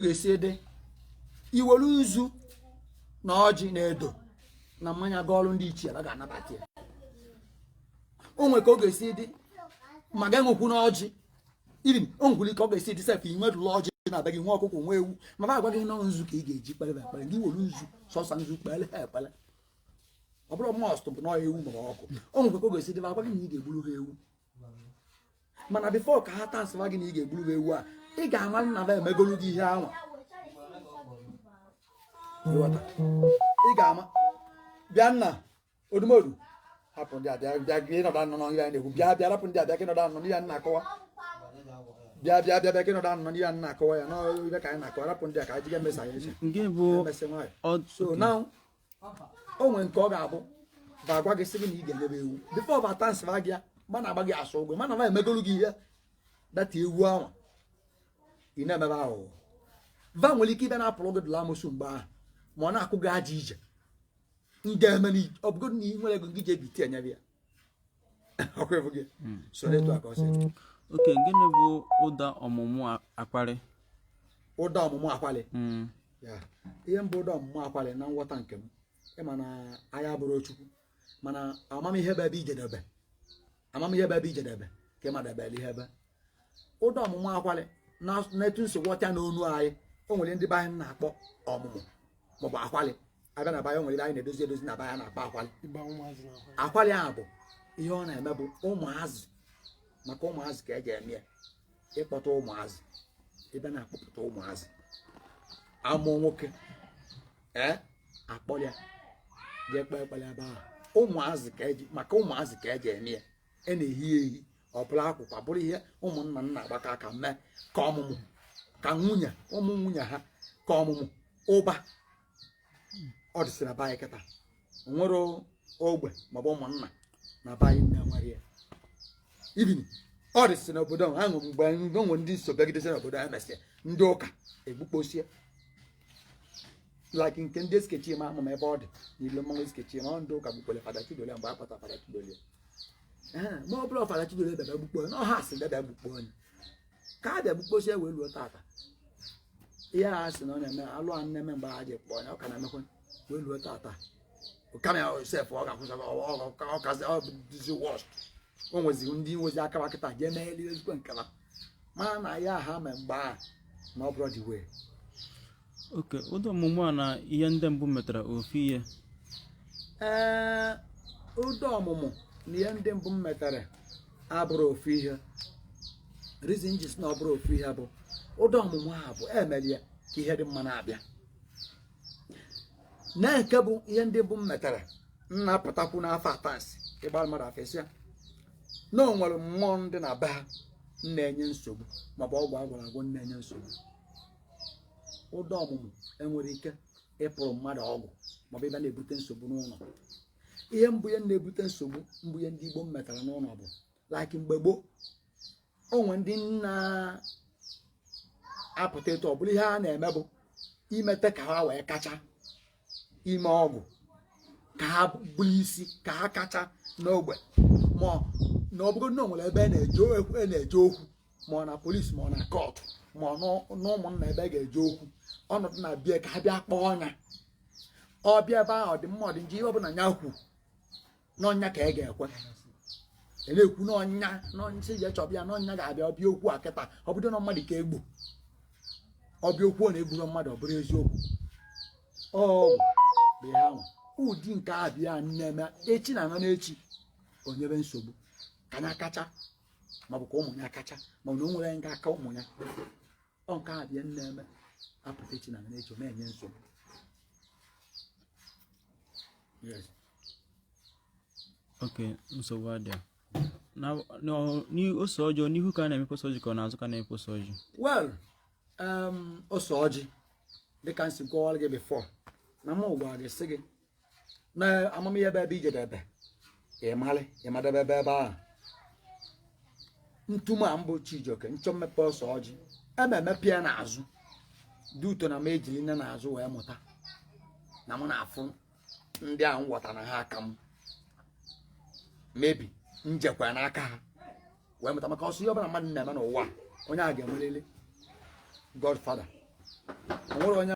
Ga-esi dị iwelu nzu na ọjị na edo na mmanya gaa ọrụ ndị ichie, a ga-anabata ya. O nwere ka ọ ga-esi dị ma ga enwekwu n'ọjị iri. O nwekwara ike ọ ga-esi dị sef, i nwedụla ọjị na be gị, nwe ọkụkọ, nwe ewu, ma agwa gị na nzu ka ị ga-eji kpere ekpere. Gị were nzu, sọsọ nzu, kpere ha ekpere. Ọ bụrụ must bụ na ewu ma ọkụ. O nwekwa ka ọ ga-esi dị, agwa gị na ị ga-egburu ha ewu, mana before ka ha tansịwa gị na ị ga-egburu ha ewu a, ị ga-ama nna ha emegolu gị ihe anwa. Ị ga-ama bịa nna odumodu, hapụ ndị a, bịa bịa gị nọdụ anọ n'ihe anyị na-ekwu. Bịa bịa, rapụ ndị a, bịa gị nọdụ anọ n'ihe anyị na-akọwa. Bịa bịa bịa bịa gị nọdụ anọ n'ihe anyị na-akọwa ya n'ihe ka anyị na-akọwa. Rapụ ndị a ka anyị jiga emesa anyị eche. Nke bụ emesị nwayọ. So now, o nwere nke ọ ga-abụ ba agwa gị, sị gị na ị ga-enyebe ewu. Before ba tansịwa gị ya, ma na-agba gị asụ ụgwọ, mana ma emegolu gị ihe data ewu ahụ, ị na-emebe aghụghọ. Va nwere ike ịbịa na-apụrụ gị dụla amosu mgbe ahụ, ma ọ na-akụ gị ajọ ije ndị eme na ọ bụgodị na ị nwere ego gị ji ebite enyebe ya ọkụ efu gị. So n'etu a ka ọ sị. Okay, gịnị bụ ụda ọmụmụ akparị? Ụda ọmụmụ akwalị? Ya, ihe mbụ ụda ọmụmụ akwalị na nghọta nke m, ịma na anyị abụrụ Chukwu, mana amamihe bụ ebe ijedebe, amamihe bụ ebe ijedebe ka ịmadebere ihe ebe ụda ọmụmụ akwalị na n'etu nsogbu ọcha na onu anyị. O nwere ndị be anyị na-akpọ ọmụmụ maọbụ akwalị. Abịa na be anyị, o nwere ebe anyị na-edozi edozi na be anyị na-akpọ akwalị. Akwalị ahụ bụ ihe ọ na-eme bụ ụmụazị, maka ụmụazị ka eji eme ya, ịkpọta ụmụazị ebe na-akpọpụta ụmụazị amụọ nwoke, ee, akpọrọ ya jee kpee ekpere ebe ahụ. Ụmụazị ka eji, maka ụmụazị ka eji eme ya. E na-ehi ehi, ọ bụla akwụkwọ, bụrụ ihe ụmụnna nna agbakọ aka mee ka ọmụmụ, ka nwunye, ụmụ nwunye ha, ka ọmụmụ ụba. Ọ dịsị na be anyị kịta, nwere ogbe maọbụ ụmụnna na be anyị na-enwere ya. Even ọ dịsị n'obodo ahụ mgbe onwe ndị nso bịagidezi n'obodo ahụ, emesịa ndị ụka egbukposie, like nke ndị Esikechima ama m ebe ọ dị n'ilo mmanwụ Esikechima. Ọ ndị ụka gbukwere Fada Chidolie mgbe a kpata Fada Chidolie. Ee, ma ọ bụrụ Fada Chidolie bịa gbukpo onye ọha, asị bịa gbukpo onye ka a bịa gbukposie wee luo tata. Ihe a sị na ọ na-eme alụ a na-eme mgbe a ji kpọọ ya, ọ ka na-emekwa wee luo tata. Kama ya sef, ọ ga-akwụsị, ọkazi ọ dịzi worst. O nwezi ndị nwezi akaba kịta jee megheli ezigbo nkala mana na ya ha mee mgbe a na ọ bụrụ dị wee. Okay, ụda ọmụmụ a na ihe ndị mbụ metara ofu ihe? Ee, ụda ọmụmụ na ihe ndị mbụ m metara abụrụ ofu ihe. Reason ji sị na ọ bụrụ ofu ihe bụ ụda ọmụmụ a bụ emere ya ka ihe dị mma na-abịa, na nke bụ ihe ndị mbụ m metara m na-apụtakwu n'afọ atansị ịgbara mmadụ afọ isi ya na o nwere mmụọ ndị na be ha na-enye nsogbu, maọbụ ọgwụ agwara agwọ na-enye nsogbu. Ụda ọmụmụ enwere ike ịpụrụ mmadụ ọgwụ maọbụ ebe na-ebute nsogbu n'ụlọ. Ihe mbụ, ihe na-ebute nsogbu mbụ, ihe ndị Igbo m metara n'ụlọ bụ like mgbe gboo, o nwe ndị nna apụta etu ọ bụla ihe a na-eme bụ imete ka ha wee kacha ime ọgwụ, ka ha bụ isi, ka ha kacha n'ogbe, ma na ọ bụrụ na o nwere ebe a na-eje okwu, ma ọ na polisi, ma ọ na court, ma ọ n'ụmụnna ebe a ga-eje okwu, ọnọdụ na bịa ka ha bịa kpọọ ọnya, ọ bịa ebe ahụ, ọ dị mma, ọ dị njọ, ihe ọbụla ya kwu n'ọnya ka ị ga-ekwe. Ị na-ekwu n'ọnya n'ọnya je chọbịa n'ọnya ga-abịa ọbịa okwu a kịta. Ọ bụdo na mmadụ ka egbu ọbịa okwu, ọ na-egburo mmadụ, ọ bụrụ eziokwu, ọgwụ bụ ihe ahụ. Ụdị nke a bịa na-eme echi na anọ n'echi, onyebe nsogbu ka ya kacha, maọbụ ka ụmụ ya kacha, maọbụ na o nwere nga aka ụmụ ya. Ọ nke a bịa na-eme apụta echi na anọ n'echi, ọ na-enye nsogbu. Yes. Okay, nsogbu adịa na ose ọjị n'ihu ka a na-emepe ose ọjị, ka ọ n'azụ ka a na-emepe ose ọjị? Well, ose ọjị, dịka m si gụọrọ gị before, na mụ gwara gị sị gị na amamihe ebe ebe ijedebe, ịmalị ịmadebe ebe ebe ahụ. Ntụma mbụ Chijioke nchọ mmepe ose ọjị, eme emepe ya n'azụ dị ụtọ na m ejiri nne n'azụ wee mụta na mụ na-afụ ndị a nghọta na ha aka m mebi njekwa n'aka ha wee mụta, maka ọsọ ihe ọbụla mmadụ na-eme n'ụwa, onye a ga-enwerịrị godfather. O nwere onye.